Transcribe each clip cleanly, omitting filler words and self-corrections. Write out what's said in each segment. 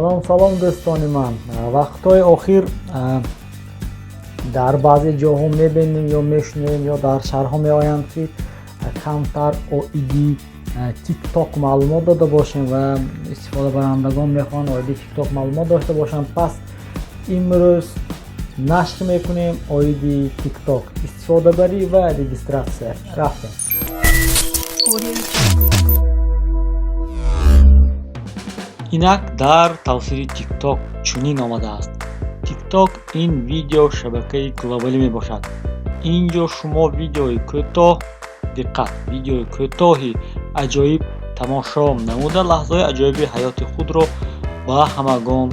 Салом, салом, дӯстони ман. Вақтҳои охир дар баъзе ҷоҳо мебинем ё мешунавем, ё дар шаҳрҳо меоянд, ки камтар оиди Тикток маълумот дода бошем ва истифодабарандагон мехоҳанд оиди Тикток маълумот дошта бошанд. Пас имрӯз нашр мекунем оиди Тикток, истифодабарӣ ва регистратсия. Рафтем. Инак дар тавсири Тикток чунин омадааст: Тикток ин видео шабакаи глобалӣ мебошад. Ин ҷо шумо видеои кӯтоҳ, диққат, видеои кӯтоҳи аҷоиб тамошо намуда, лаҳзаҳои аҷоиби ҳаёти худро ба ҳамагон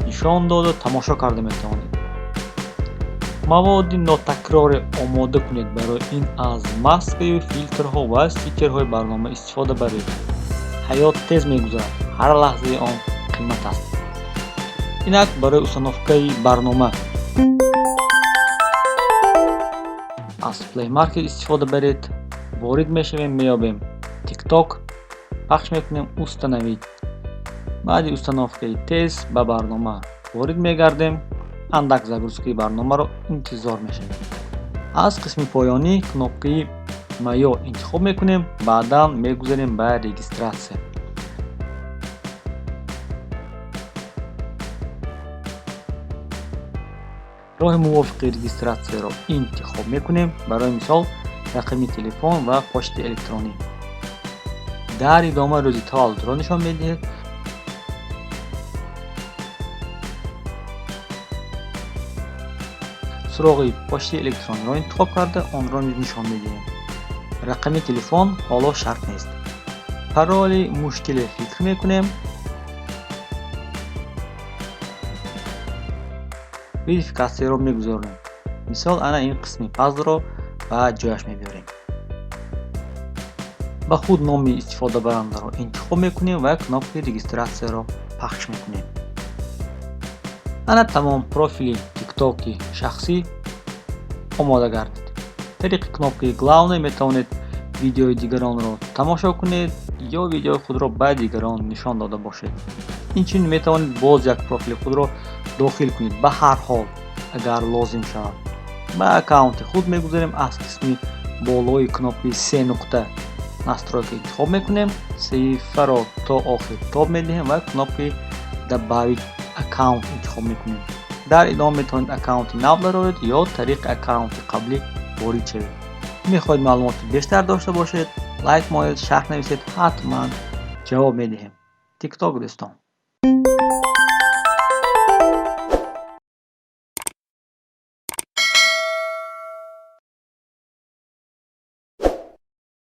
нишон дода, тамошо карда метавонед. Маводи нотакроре омода кунед. Барои ин аз маскаю филтрҳо ва стикерҳои барнома истифода баред. Ҳаёт тез мегузарад, ҳар лаҳзаи он қимат аст. Инак барои установкаи барнома аз Play Market истифода баред. Ворид мешавем, меёбем Тикток, пахш мекунем «Установить». Баъди установкаи тез ба барнома ворид мегардем. Андак загрузкаи барномаро интизор мешавем. Аз қисми поёнӣ кнопкаи «Моё» интихоб мекунем, баъдан мегузарем ба регистратсия. Роҳи мувофиқи регистратсияро интихоб мекунем, барои мисол, рақами телефон ва почтаи электронӣ. Дар идома рӯзи таваллудро нишон медиҳед. Суроғи почтаи электрониро интихоб карда, онро низ нишон медиҳем. Рақами телефон ҳоло шарт нест. Пароли мушкиле фикр мекунем. Верификатсияро мегузаронем. Мисол, ана ин қисми пазлро ба ҷояш мебиёрем. Ба худ номи истифодабарандаро интихоб мекунем ва кнопкаи регистратсияро пахш мекунем. Ана тамом, профили Тиктоки шахсӣ омода гардид. Тариқи кнопкаи «Главный» метавонед видеои дигаронро тамошо кунед ё видеои худро ба дигарон нишон дода бошед. Инчунин метавонед боз як профили худро дохил кунед, ба ҳар ҳол, агар лозим шавад. Ба аккаунти худ мегузарем, аз қисми болои кнопкаи се нуқта «Настройка» интихоб мекунем, саҳифаро то охир тоб медиҳем ва кнопкаи «Добавить аккаунт» интихоб мекунем. Дар идома метавонед аккаунти нав дароред ё тариқи аккаунти қаблӣ ворид шавед. Мехоҳед маълумоти бештар дошта бошед, лайк монед, шарҳ нависед, ҳатман ҷавоб медиҳем. Тикток, дӯстон.